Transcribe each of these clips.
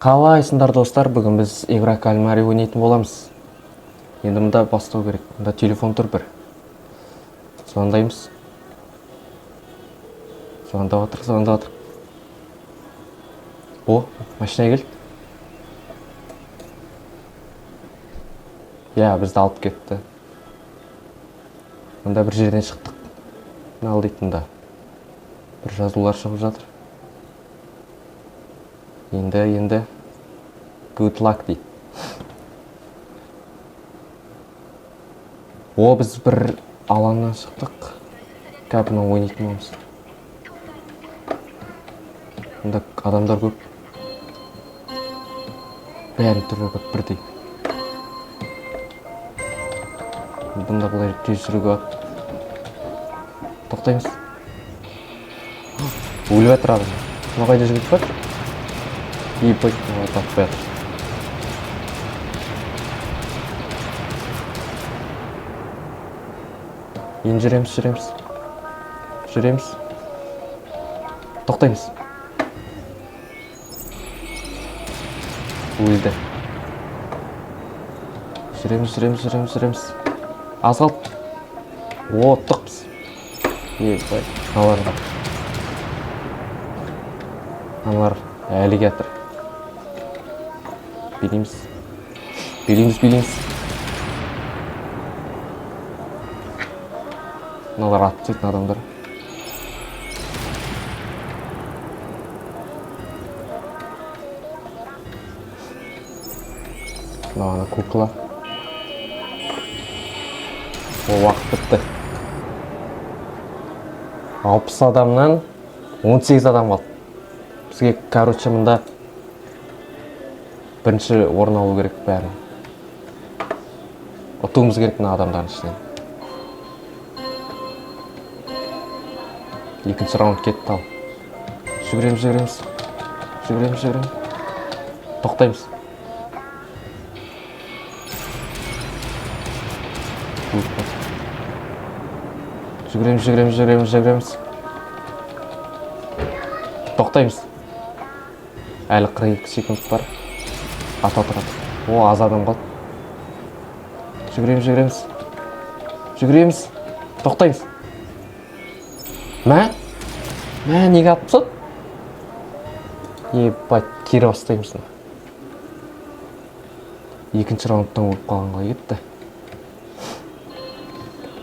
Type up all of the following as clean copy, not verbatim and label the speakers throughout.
Speaker 1: Қалайсыңдар, достар? Бүгін біз «Игра кальмари» ойнайтын боламыз. Енді мында бастау керек. Мында телефон тұр бір. Звондаймыз. Звондап жатыр, звондап жатыр. О, машина келді. Иә, бізді алып кетті. Мында бір жерден шықтық. Мынау дейді мында. Бір жазулар шығып жатыр. Енді good luck дейді. О, біз бір алаңнан шықтық. Қазір мынау ойнайтын боламыз. Мында адамдар көп. Бәрінің түрі көп бірдей. Бұнда былай тез жүруге болады. Тоқтаймыз. Өліп жатыр адам. Мына қайда жүгіріп жатыр? Ебать, мына таппай жатыр. Енді жүреміз, жүреміз. Жүреміз. Тоқтаймыз. Өлді. Жүреміз, жүреміз, жүреміз, жүреміз. Аз қалды. О, ұттық біз. Ебать, мыналар бар. Аналар әлі келатыр. Билейміз. Билейміз, билейміз. Мыналар атып тастайтын адамдар. Мынау ана кукла. О, уақыт бітті. 60 адамнан 18 адам қалды. Бізге, короче, мында бірінші орын алу керек бәрін. Ұтуымыз керек мына адамдардың ішінен. Екінші раунд кетті ал. Жүгіреміз, жүгіреміз. Жүгіреміз, жүгіреміз. Тоқтаймыз. Жүгіреміз, жүгіреміз, жүгіреміз, жүгіреміз. Тоқтаймыз. Әлі 42 секунд бар. Ата тұрады. О, аз адам қалды. Жүгіреміз, жүгіреміз. Жүгіреміз. Тоқтаймыз. Мә? Мә, неге атып тастады? Ебать, кері бастаймыз. Екінші раундтан өліп қалған қалай кетті?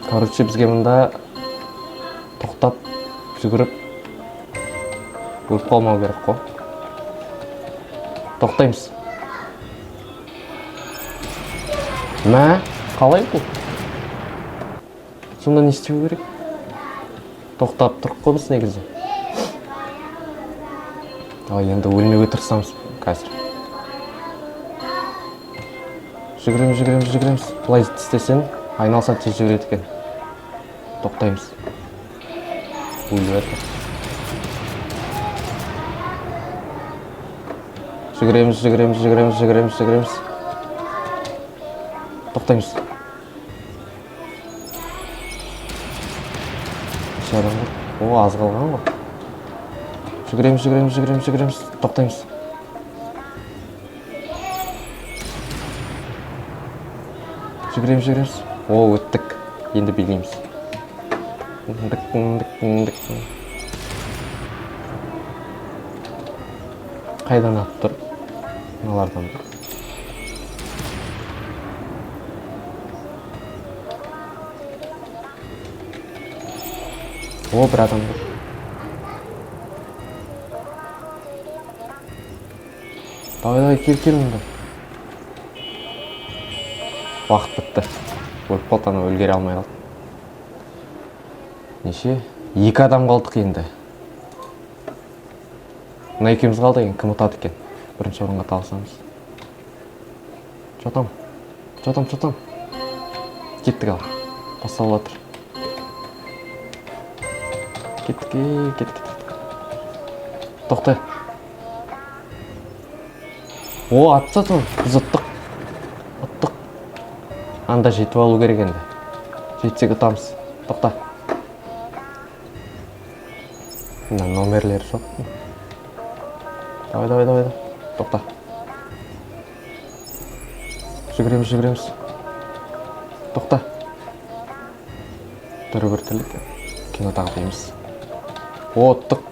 Speaker 1: Короче, бізге мында тоқтап, жүгіріп, өліп қалмау керек қой. Тоқтаймыз. Мә, қалай бұл? Сонда не істеу керек? Тоқтап тұрық қой біз негізі. Давай, енді өлмеуге тырысамыз қазір. Жүгіреміз, жүгіреміз, жүгіреміз. Былай істесең, айналса тез жүгіреді екен. Тоқтаймыз. Өліп жатыр. Жүгіреміз, жүгіреміз, жүгіреміз, жүгіреміз, жүгіреміз. Тоқтаймыз. Неше адам қалды? О, аз қалған ғой. Жүгіреміз, жүгіреміз, жүгіреміз, жүгіреміз. Тоқтаймыз. Жүгіреміз, жүгіреміз. О, өттік. Енді билейміз. Дік, дік, дік. Қайдан атып тұр? Мыналардан ба? О, бір адам бар. Давай, давай, кел, кел мында. Уақыт бітті. Өліп қалды, анау үлгере алмай қалды. Неше? Екі адам қалдық енді. Мына екеуміз қалды енді, кім ұтады екен? Бірінші орынға таласамыз. Че там? Че там, че там? Кеттік ал. Басталып жатыр. Кеттік, ей, кеттік, кеттік. Тоқта. О, атып тастады оны. Біз ұттық. Ұттық. Анда жетіп алу керек енді. Жетсек ұтамыз. Тоқта. Мына номерлері жоқ. Давай, давай, давай, давай. Тоқта. Жүгіреміз, жүгіреміз. Тоқта. Түрі бір түрлі екен. Кинодағыдай емес. О, ұттық.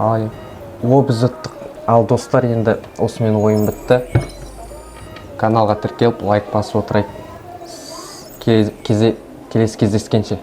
Speaker 1: Ай, о, біз ұттық. Ал, достар, енді осымен ойын бітті. Каналға тіркеліп, лайк басып отырайық. Келесі кездескенше.